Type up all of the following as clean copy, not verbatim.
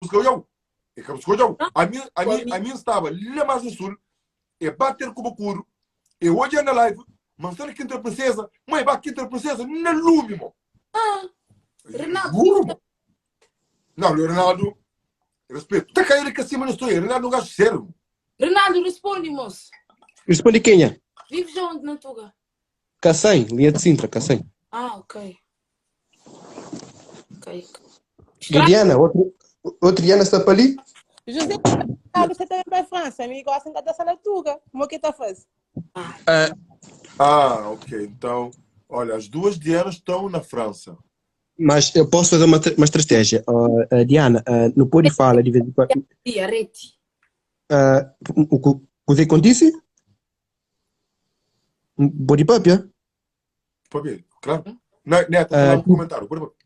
buska odjau. E ka buska odjau. Ami, ami, ami staba la mas no sul, e ba ter ku Bokuru, e odja na live, ma nsta na Quinta da Princesa, ma e ba Quinta da Princesa na lume, mo. Ah, Renato. Burro, mo. Não, Leonardo, respeito. Tá caindo que acima não estou. Renato não gajo sério. Renaldo, responde, moço. Responde kenha? Vives aonde na Tuga? Cacém, linha de Sintra, Cacém. Ah, ok. Ok. E Diana, outro, outro Diana está para ali? José, você também vai França, amigo, gosta de dançar na Tuga. Como é que tá fazendo? Ah, Ah, ok. Então, olha, as duas Dianas estão na França. mas eu posso fazer uma, uma estratégia. Uh, uh, Diana, uh, não pode falar de vez em quando. Dia, rete. Uh, o que o que acontece? Pode papia? Pode, claro. Não, não, tá um comentário. Pode,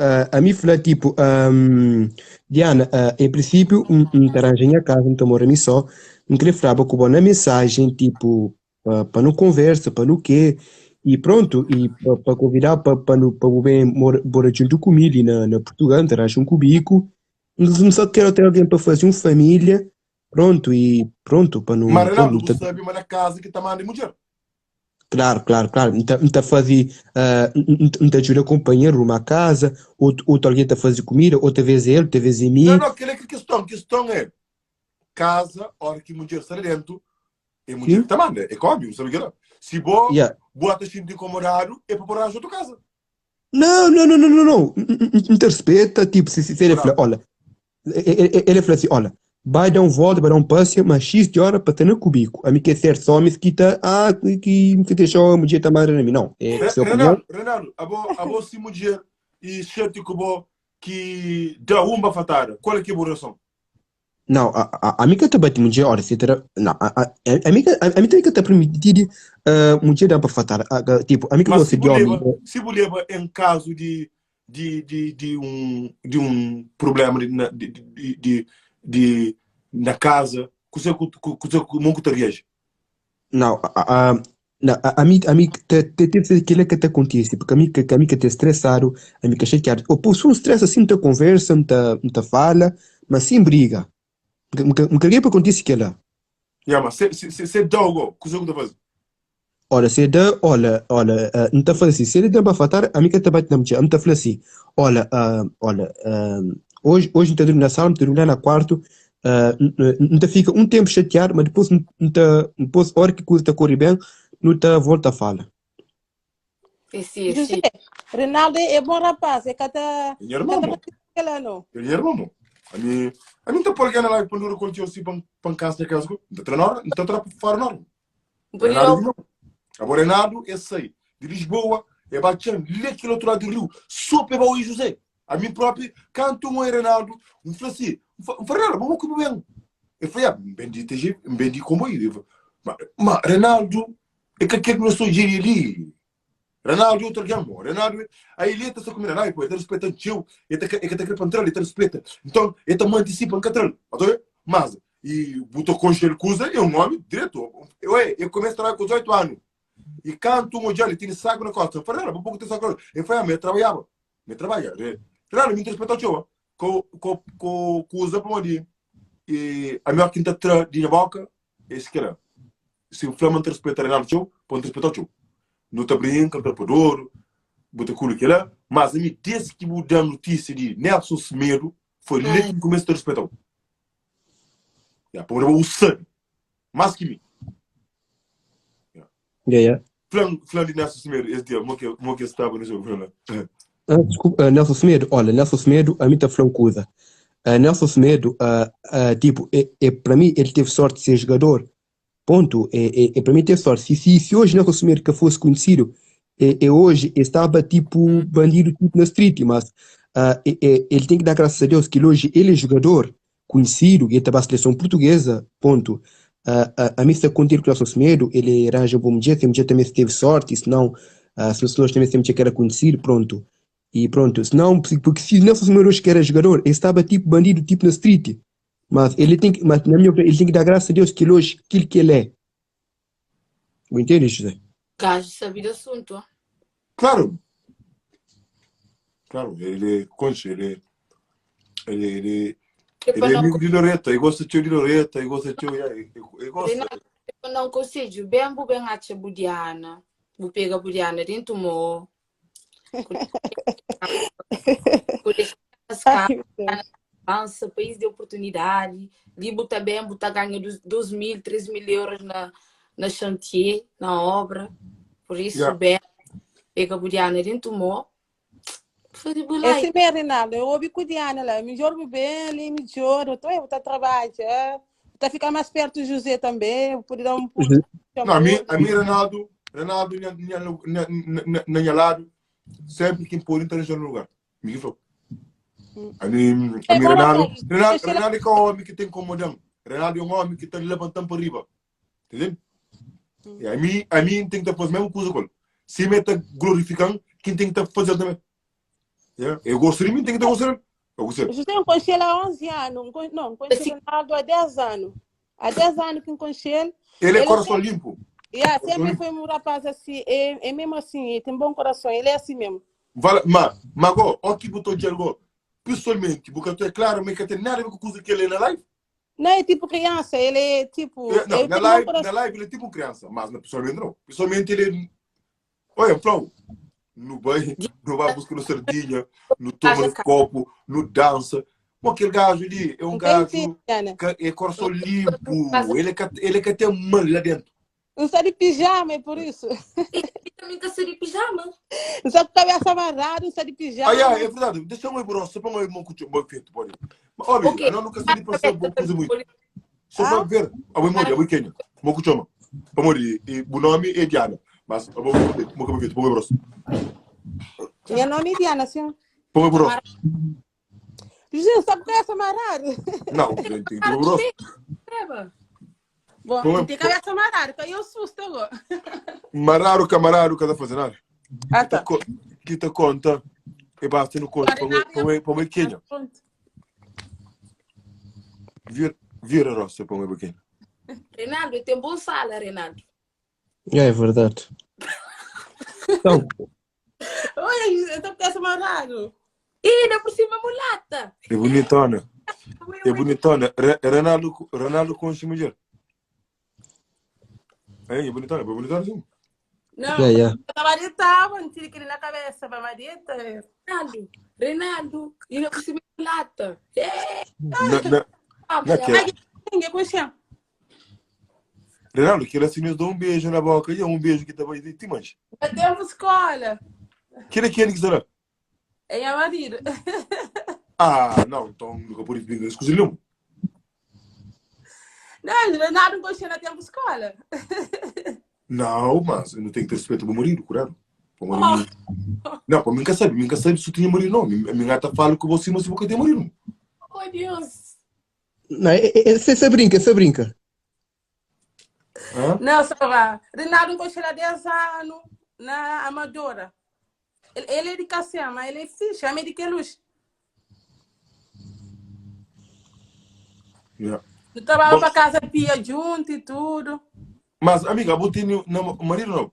Uh, a mim fala tipo, um, Diana, uh, em princípio, um, um taranja minha casa, não mora mim só, não queria falar com na mensagem, tipo, para não conversa, para não quê, e pronto, e para convidar para para para bem mora junto comigo na, na Portugal, taranja um cubico, não só quero ter alguém para fazer uma família, pronto, e pronto, para não. Mas Renato, tu sabe, mas na casa que tá mandando mulher. Claro, claro, claro. Então, então fazer, uh, então ajuda companheiro uma casa, outro, outro alguém está fazer comida, outra vez é ele, outra vez é mim. Não, não, aquela é que questão, questão é casa, hora que mulher está dentro, é mulher que tá manda, é óbvio, sabe que não? Se boa, Yeah. boa tá sentindo incomodado, é para pôr a outra casa. Não, não, não, não, não, não. Não te respeita, tipo, se, se ele fala, olha, ele, ele fala assim, olha, vai dar um volta, vai dar um passe, mas X de hora para ter no cubico. A mim que é certo homens que tá, ah, que, que, que deixou a mulher tá mais na mim. Não, é sua opinião. Renato, Renato, a boa, a boa se mulher e sente que bo que dá uma fatada, qual é que é a boa reação? Não, a, a, a mim que tá bate mulher, olha, se terá, não, a, a, a, mim que, a, a mim também que tá permitido, uh, mulher dá para fatar, a, a, tipo, a mim que Mas gosta se de homem, leva, se leva em caso de, de, de, de, um, de um problema de, de, de, de, de na casa, como que te reage? Não, a, a, não, a, a mim, a mim te, te, te, te, aquilo que te acontece, porque a mim que, a mim que te estressado, a mim que chateado, ou pô, se um estresse assim, não te conversa, não te, não te fala, mas sim briga. Me caguei para acontecer aquilo. Yeah, mas se, se, se, se dá algo, o que você faz? Olha, se dá, olha, olha, uh, não te fala assim, se ele dá para fatar, a mim que te bate na mulher, não te fala assim, olha, uh, olha, uh, hoje, hoje não te dorme na sala, não te dorme lá no quarto, uh, não te fica um tempo chateado, mas depois, não te, depois, hora que coisa te corre bem, não te volta a fala. Esse, esse. José, Renaldo é bom rapaz, é cada. Minha irmã, mo. Ela não. Minha irmã, mo. A mim, a mim tá por aqui na live quando eu contigo assim para para casa de casa, não tá na hora, não tá para fora na hora. Renaldo não. Agora Renaldo é sei de Lisboa, é bacana, lê aquele outro lado do rio, só para o José. A mim próprio, canto um Renaldo, um falei assim, um falei, Renaldo, vamos comer bem. Eu falei, ah, bem de TG, bem de comboio. Mas, mas Renaldo, é que aquele que não sou ali. Renaldo é outro alguém, Renaldo, aí ele está só comendo, não, ele está respeitando tio, ele está ele tá querendo ele está respeita. Então, ele está antecipa um catral, Mas, e botou com ele cusa, é um homem direto. Eu, eu começo a trabalhar com 18 anos. E canto um dia, ele tinha saco na costa. Eu falei, não, pouco tem saco. Ele falei, ah, eu trabalhava. Me trabalha. Renaldo, me respeita o tio. Com, com, com, cusa para onde. E a minha quinta tra de boca, esse que era. Se o Flamengo te respeita Renaldo tio, pode respeitar o tio. Não te brinca, não te ouro, bota culo que lá, mas a mim, desde que vou dar notícia de Nelson Semedo, foi ali que me começo a te respeitar. Yeah, porque eu sabe, mais que mim. Yeah. Yeah, yeah. Flan, flan de Nelson Semedo, esse dia, mo que, mo que estava no jogo, flan. Ah, desculpa, uh, Nelson Semedo, olha, Nelson Semedo, a mim tá falando coisa. Uh, Nelson Semedo, uh, uh, tipo, é, é, para mim ele teve sorte de ser jogador, ponto. É, é, é para mim teve sorte. Se, se, se hoje Nelson Semedo que fosse conhecido, é, é hoje estava tipo bandido tipo na street, mas uh, é, é, ele tem que dar graças a Deus que hoje ele é jogador conhecido e estava na seleção portuguesa, ponto. Uh, a, a mim se acontecer com o Nelson Semedo, ele arranja um bom dia, se um dia também se teve sorte, se não, uh, se nós também sempre que era conhecido, pronto. E pronto, se não, porque se Nelson Semedo hoje que era jogador, ele estava tipo bandido, tipo na street. Mas ele tem que, mas na minha opinião, ele tem que dar graças a Deus que ele hoje, aquilo que ele é. Entende, José? Gajo sabe do assunto. Claro. Claro, ele é concha, ele é. Ele, ele, É ele pa é dar um amigo de Loreta, ele gosta teu de Loreta, ele gosta teu, yeah, ele, ele gosta. Renato, é pa dar um conselho. Bem, bu bem acha Budiana. Bu pega Budiana dentro mo. Bu deixa as Ai, meu Deus. casas, avança, país de oportunidade. Li bu tá bem, bu tá ganha 2 mil, 3 mil euros na, na chantier, na obra. Por isso, Yeah. bem, pega Budiana dentro mo. Fazer bu Esse like. mesmo, Rinaldo, eu ouvi com Diana lá, melhor me bem ali, melhor, eu tô, eu vou trabalhar, tá ficar mais perto do José também, vou poder dar um José- Não, a mim, a mim Ronaldo, Ronaldo na, na, na, na, na minha lado, sempre que pôr então no lugar. Me falou. A mim, a mim Agora, Ronaldo, Carlos, Ronaldo, deixa ela- Ronaldo é um homem que tem comodão. Ronaldo é um homem que está levantando para riba. Entendeu? E a mim, a mim tem que fazer a mesma coisa com ele. Se me está glorificando, quem tem que tá fazendo também. Yeah? Eu gosto de mim, tem que estar gostando. Eu gosto. O José, eu conheci ele há 11 anos, não, conheci Assim- o Ronaldo há 10 anos. Há 10 anos que eu conheci ele. Ele é Ele coração limpo. Yeah, Coração sempre limpo. foi um rapaz assim, é, é mesmo assim, ele tem bom coração, ele é assim mesmo. Vala, mas, mas, ó, que botou de algo, pessoalmente, porque tu é claro, mas que tem nada a ver com coisa que ele é na live. Não é tipo criança, ele é tipo. É, não, ele na tem bom live, coração. na live ele é tipo criança, mas na, pessoalmente não. Pessoalmente ele. Olha, Flow, no banho, não vai buscar no sardinha, no toma no copo, no dança. Bom, aquele gajo ali é um gajo Entendi, Diana. que é coração limpo, ele é que, ele é que tem mal lá dentro. Não está de pijama, é por isso. E também tá de pijama. Não está com a cabeça amarrada, não está de pijama. Ah, yeah, é verdade. Deixa eu ir, bro, só para um irmão que bom feito, pode. Mas, olha, Ok. eu não nunca sei de passar boa coisa muito. Só Ah? para ver. A mãe mori, a mãe Kenya. Mo kuchoma. A mori, e o nome é Diana. Mas a mãe mo que feito, põe bro. Meu nome é Diana, sim. Põe bro. José, não está com a cabeça amarrada. Não, tem tem bro. Eba. Bom, Põe- tem cabeça amarrada, caiu o susto agora. Mararo camararo cada fazer nada. Ah, tá. Que te conta. E basta no conta para mãe Kenya. Pronto. Vira vira roça para mãe Kenya. Reinaldo, tem bom sala, Reinaldo. É, é verdade. Então, Olha, José, está com a cabeça amarrada. E ainda por cima mulata. É bonitona. É bonitona. Re- Ronaldo Ronaldo com a mulher. É, é bonitona, é bonitona sim. Não, yeah, yeah. a Marita estava, não tira aquele na cabeça, a Marita. Reinaldo, Reinaldo, e ainda por cima mulata. É, Na, na, ah, na que Ai, ninguém conhecia. Ronaldo, que ele assim nos dá um beijo na boca e é um beijo que também de ti, mas. Batemos escola. Que ele quer que será? É minha marido. Ah, não, então nunca pude pedir escusa nenhuma. Não, Leonardo não gostei na tempo escola. Não, mas eu não tenho que ter respeito para o marido, curado. Para o marido. Não, para mim nunca sabe, nunca sabe se eu tinha marido, não. A minha gata fala que você, mas você tem marido. Oh, Deus. Não, é, é, é, você brinca, você brinca. Hã? Não, só lá. Renato não gostei há 10 anos na Amadora. Ele, ele é de Cacema, ele é ficha, é de Queluz. Yeah. Eu trabalhava Bom. para casa pia junto e tudo. Mas, amiga, você tem não, marido não?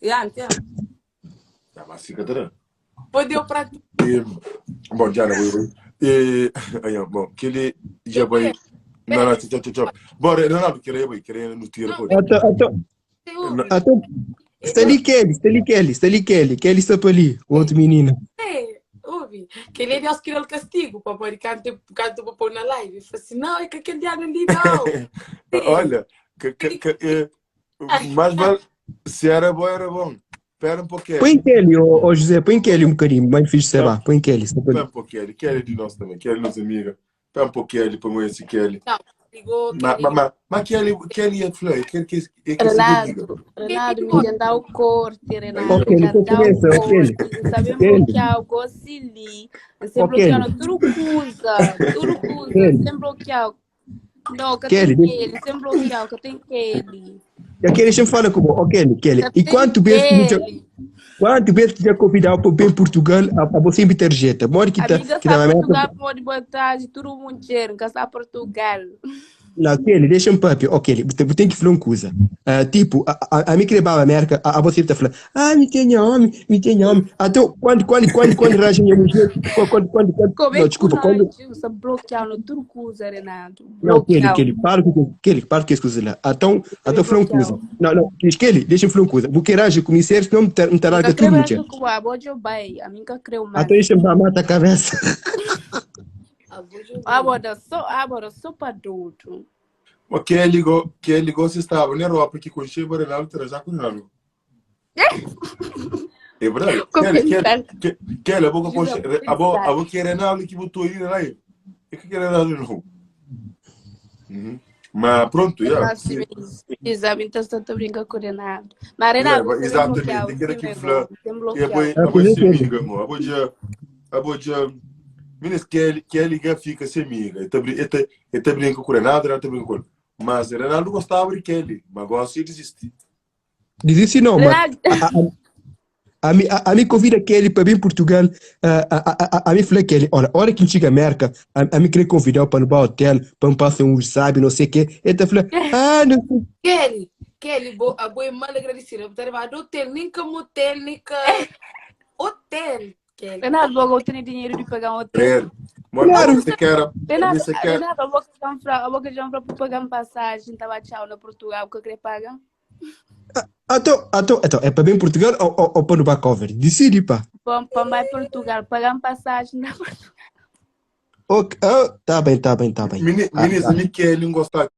Yeah, entende? Ah, mas fica atrás. Pô, deu pra tu. E, bom, já não vou. E, aí, bom, que ele já vai. Não, não, tchau, tchau, tchau. Bom, Renato, queria ir, queria no tiro. pô. Então, então, então, está ali Kelly, está ali Kelly, está ali Kelly, Kelly está para ali, o outro menino. É, ouve, que ele é Deus queria o castigo, papai, canta, canta para pôr na live. Eu falei assim, não, é que aquele dia não ali, não. Olha, que, que, que, eh, mais vale, se era bom, era bom. Espera um pouquinho. Põe Kelly, ô, ô José, põe Kelly um bocadinho, mais fixe, sei lá, põe Kelly, está para Espera ali. um pouquinho, Kelly de nós também, Kelly nossa amiga. Espera um pouquinho, põe esse Kelly. Ligou, Mas, mas, mas, mas Kelly, Kelly é flor, Kelly que é que se diga. Renato, Renato, me dá o corte, Renato, Ok, me dá não o começa, ok. corte. Sabe Kelly. bloquear o Gocili, sem Ok. bloquear tudo cusa, tudo cusa, Kelly. sem bloquear. Não, que Kelly, tem Kelly, sem bloquear, que tem Kelly. E aquele sempre fala como, ó Kelly, Kelly, Que e tem quanto vezes que já, Kelly. quanto vezes que já convidava para bem Portugal, a, a você sempre ter rejeta. Mora que tá, Amiga, que tá sabe na Portugal meta. pode botar de tudo mundo, que sabe Portugal. Na Kelly, deixa-me papia. Oh, Kelly, bu tem que falar uma coisa. Ah, tipo, a, a, a mim querer baba América, a, a você tá falando, ah, me tem homem, me tem homem. Até quando, quando, quando, quando raja minha mulher, quando, quando, quando, quando, Como é não, que desculpa, quando, você bloquear no turco, Renato? não, Kelly, Bloquear. Kelly, para com, Kelly, para com essa coisa lá. Então, então falar uma coisa. Não, não, Kelly, deixa-me falar uma coisa. Vou querer agir comigo, senão me tar- me tararca Nunca tudo, creu mulher. que o abo de bai, a mim nunca creu mais. Até deixa-me mata a cabeça. Agora só, agora só para adulto. Mas quem ligou, quem ligou se estava na Europa que conhecia o Renato, terá já com o Renato. É verdade. Kelly, Kelly, Kelly, a boca conche, a boca, a boca que Renato que botou aí lá. É que Renato não. Uhum. Mas pronto, já. Exato, então estou a brincar com o Renato. Mas Renato, Yeah, exatamente, tem que falar. Tem E a boa, bloqueado. a boa ser amiga, amor. A boa já, a boa já. Minas Kelly, Kelly já fica sem amiga. Ele tá, ele tá brinca com o Renato, Renato brinca com ele. Mas o Renato gostava de Kelly, mas gosta de desistir. Desiste não, mas Renato, a, a, a, mi- a, a mim convida Kelly para vir em Portugal, a, a, a, a mim falei Kelly, olha, a hora que chega a América, a, a mim querer convidar para no bar hotel, para me passar um sabe, não sei o quê. Ele tá falando, ah, não sei. Kelly, Kelly, bo, a boa é mal agradecida. Eu vou do hotel, nem que motel, nem que hotel, Kelly. Renato, logo eu tenho dinheiro de pagar um hotel. Real. Mano, Claro. você quer, Renato, você quer. Renato, a boca de pra, a boca de para pagar uma passagem, tava tchau na Portugal, que eu queria pagar. Então, então, então, é para vir em Portugal ou, ou, ou para no bar cover? Decide, pá. Bom, para mais Portugal, pagar uma passagem na Portugal. Ok, ah, tá bem, tá bem, tá bem. Meninas, Ah, tá. me Kelly não gostava.